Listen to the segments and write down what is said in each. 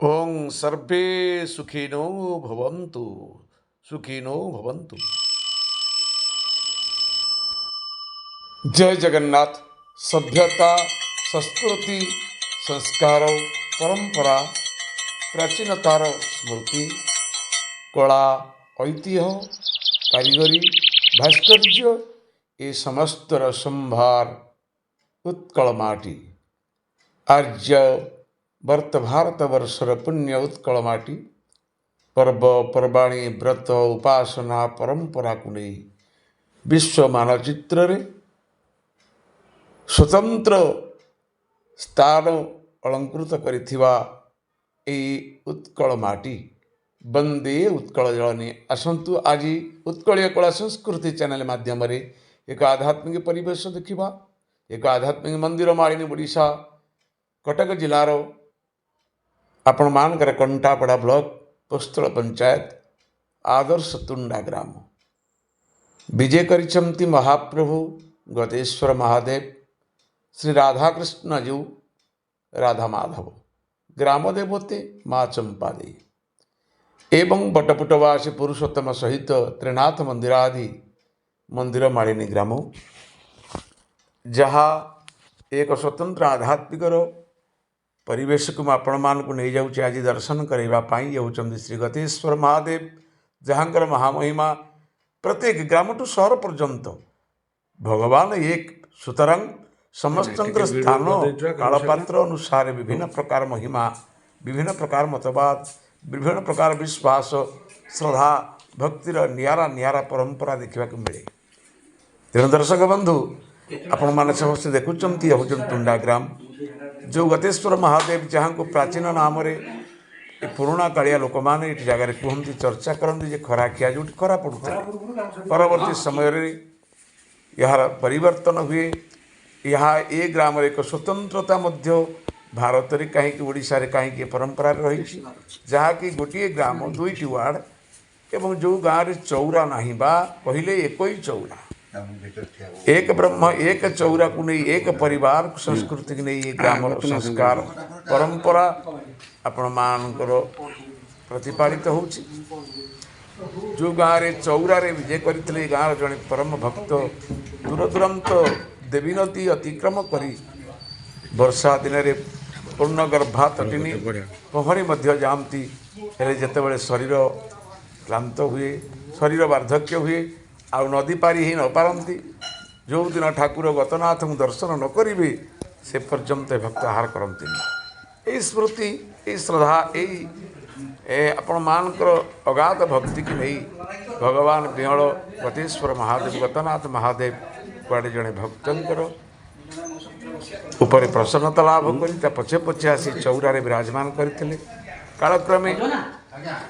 ଓଁ ସର୍ବେ ସୁଖିନୋ ଭବନ୍ତୁ, ସୁଖିନୋ ଭବନ୍ତୁ। ଜୟ ଜଗନ୍ନାଥ। ସଭ୍ୟତା, ସଂସ୍କୃତି, ସଂସ୍କାର, ପରମ୍ପରା, ପ୍ରାଚୀନତାର ସ୍ମୃତି, କଳା, ଐତିହ୍ୟ, କାରିଗରୀ, ଭାସ୍କର୍ଯ୍ୟ, ଏ ସମସ୍ତର ସମ୍ଭାର ଉତ୍କଳ ମାଟି। ଆର୍ଯ୍ୟ ବର୍ତ୍ତ ଭାରତ ବର୍ଷର ପୁଣ୍ୟ ଉତ୍କଳ ମାଟି ପର୍ବପର୍ବାଣୀ, ବ୍ରତ, ଉପାସନା, ପରମ୍ପରାକୁ ନେଇ ବିଶ୍ୱ ମାନଚିତ୍ରରେ ସ୍ୱତନ୍ତ୍ର ସ୍ଥାନ ଅଳଙ୍କୃତ କରିଥିବା ଏଇ ଉତ୍କଳ ମାଟି। ବନ୍ଦେ ଉତ୍କଳ ଜନନୀ। ଆସନ୍ତୁ, ଆଜି ଉତ୍କଳୀୟ କଳା ସଂସ୍କୃତି ଚ୍ୟାନେଲ ମାଧ୍ୟମରେ ଏକ ଆଧ୍ୟାତ୍ମିକ ପରିବେଶ ଦେଖିବା। ଏକ ଆଧ୍ୟାତ୍ମିକ ମନ୍ଦିର ମାଳିନୀ ଓଡ଼ିଶା, କଟକ ଜିଲ୍ଲାର ଆପଣମାନଙ୍କର କଣ୍ଟାପଡ଼ା ବ୍ଲକ, ପୋସ୍ତଳ ପଞ୍ଚାୟତ, ଆଦର୍ଶ ତୁଣ୍ଡା ଗ୍ରାମ। ବିଜେ କରିଛନ୍ତି ମହାପ୍ରଭୁ ଗତେଶ୍ୱର ମହାଦେବ, ଶ୍ରୀ ରାଧାକୃଷ୍ଣ ଜୀଉ, ରାଧା ମାଧବ, ଗ୍ରାମ ଦେବତୀ ମା ଚମ୍ପାଦେଇ ଏବଂ ବଟପୁଟବାସୀ ପୁରୁଷୋତ୍ତମ ସହିତ ତ୍ରିନାଥ ମନ୍ଦିର ଆଦି ମନ୍ଦିର ମାଳିନୀ ଗ୍ରାମ, ଯାହା ଏକ ସ୍ୱତନ୍ତ୍ର ଆଧ୍ୟାତ୍ମିକର ପରିବେଶକୁ ମୁଁ ଆପଣମାନଙ୍କୁ ନେଇଯାଉଛି ଆଜି ଦର୍ଶନ କରିବା ପାଇଁ। ହେଉଛନ୍ତି ଶ୍ରୀ ଗତେଶ୍ୱର ମହାଦେବ, ଯାହାଙ୍କର ମହାମହିମା ପ୍ରତ୍ୟେକ ଗ୍ରାମଠୁ ସହର ପର୍ଯ୍ୟନ୍ତ ଭଗବାନ ଏକ। ସୁତରାଂ ସମସ୍ତଙ୍କର ସ୍ଥାନ କାଳପାତ୍ର ଅନୁସାରେ ବିଭିନ୍ନ ପ୍ରକାର ମହିମା, ବିଭିନ୍ନ ପ୍ରକାର ମତବାଦ, ବିଭିନ୍ନ ପ୍ରକାର ବିଶ୍ୱାସ, ଶ୍ରଦ୍ଧା, ଭକ୍ତିର ନିଆରା ନିଆରା ପରମ୍ପରା ଦେଖିବାକୁ ମିଳେ। ତେଣୁ ଦର୍ଶକ ବନ୍ଧୁ, ଆପଣମାନେ ସମସ୍ତେ ଦେଖୁଛନ୍ତି, ହେଉଛନ୍ତି ତୁଣ୍ଡା ଗ୍ରାମ, ଯେଉଁ ଗତେଶ୍ୱର ମହାଦେବ, ଯାହାଙ୍କୁ ପ୍ରାଚୀନ ନାମରେ ଏ ପୁରୁଣା କାଳିଆ ଲୋକମାନେ ଏଠି ଜାଗାରେ କୁହନ୍ତି, ଚର୍ଚ୍ଚା କରନ୍ତି ଯେ ଖରାଖିଆ, ଯେଉଁଠି ଖରା ପଡ଼ୁଥିଲା। ପରବର୍ତ୍ତୀ ସମୟରେ ଏହାର ପରିବର୍ତ୍ତନ ହୁଏ। ଏହା ଏ ଗ୍ରାମରେ ଏକ ସ୍ୱତନ୍ତ୍ରତା ମଧ୍ୟ ଭାରତରେ କାହିଁକି, ଓଡ଼ିଶାରେ କାହିଁକି ଏ ପରମ୍ପରାରେ ରହିଛି, ଯାହାକି ଗୋଟିଏ ଗ୍ରାମ, ଦୁଇଟି ୱାର୍ଡ଼ ଏବଂ ଯେଉଁ ଗାଁରେ ଚଉରା ନାହିଁ ବା କହିଲେ ଏକଇ ଚଉରା, ଏକ ବ୍ରହ୍ମ ଏକ ଚଉରାକୁ ନେଇ, ଏକ ପରିବାର ସଂସ୍କୃତିକୁ ନେଇ ଏ ଗ୍ରାମର ସଂସ୍କାର ପରମ୍ପରା ଆପଣମାନଙ୍କର ପ୍ରତିପାଳିତ ହେଉଛି। ଯେଉଁ ଗାଁରେ ଚଉରାରେ ବିଜେ କରିଥିଲେ ଏ ଗାଁର ଜଣେ ପରମ ଭକ୍ତ, ଦୂର ଦୂରାନ୍ତ ଦେବୀ ନଦୀ ଅତିକ୍ରମ କରି ବର୍ଷା ଦିନରେ ପୂର୍ଣ୍ଣଗର୍ଭା ତଟିନୀ ପହଁରି ମଧ୍ୟ ଯାଆନ୍ତି। ହେଲେ ଯେତେବେଳେ ଶରୀର କ୍ଳାନ୍ତ ହୁଏ, ଶରୀର ବାର୍ଦ୍ଧକ୍ୟ ହୁଏ, ଆଉ ନଦୀ ପାରି ହେଇ ନପାରନ୍ତି, ଯେଉଁଦିନ ଠାକୁର ଗତନାଥଙ୍କୁ ଦର୍ଶନ ନ କରିବେ, ସେ ପର୍ଯ୍ୟନ୍ତ ଭକ୍ତ ଆହାର କରନ୍ତିନି। ଏଇ ସ୍ମୃତି, ଏଇ ଶ୍ରଦ୍ଧା, ଏଇ ଆପଣମାନଙ୍କର ଅଗାଧ ଭକ୍ତିକି ନେଇ ଭଗବାନ ବିହଳ ଗତେଶ୍ୱର ମହାଦେବ, ଗତନାଥ ମହାଦେବ କୁଆଡ଼େ ଜଣେ ଭକ୍ତଙ୍କର ଉପରେ ପ୍ରସନ୍ନତା ଲାଭ କରି ତା ପଛେ ପଛେ ଆସି ଚଉରାରେ ବିରାଜମାନ କରିଥିଲେ। କାଳକ୍ରମେ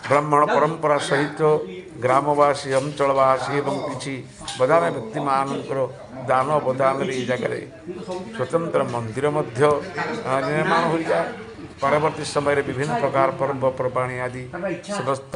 ବ୍ରାହ୍ମଣ ପରମ୍ପରା ସହିତ ଗ୍ରାମବାସୀ, ଅଞ୍ଚଳବାସୀ ଏବଂ କିଛି ବଦାନ ବ୍ୟକ୍ତିମାନଙ୍କର ଦାନ ଅବଦାନରେ ଏଇ ଜାଗାରେ ସ୍ୱତନ୍ତ୍ର ମନ୍ଦିର ମଧ୍ୟ ନିର୍ମାଣ ହୋଇଯାଏ। ପରବର୍ତ୍ତୀ ସମୟରେ ବିଭିନ୍ନ ପ୍ରକାର ପର୍ବପର୍ବାଣୀ ଆଦି ସମସ୍ତ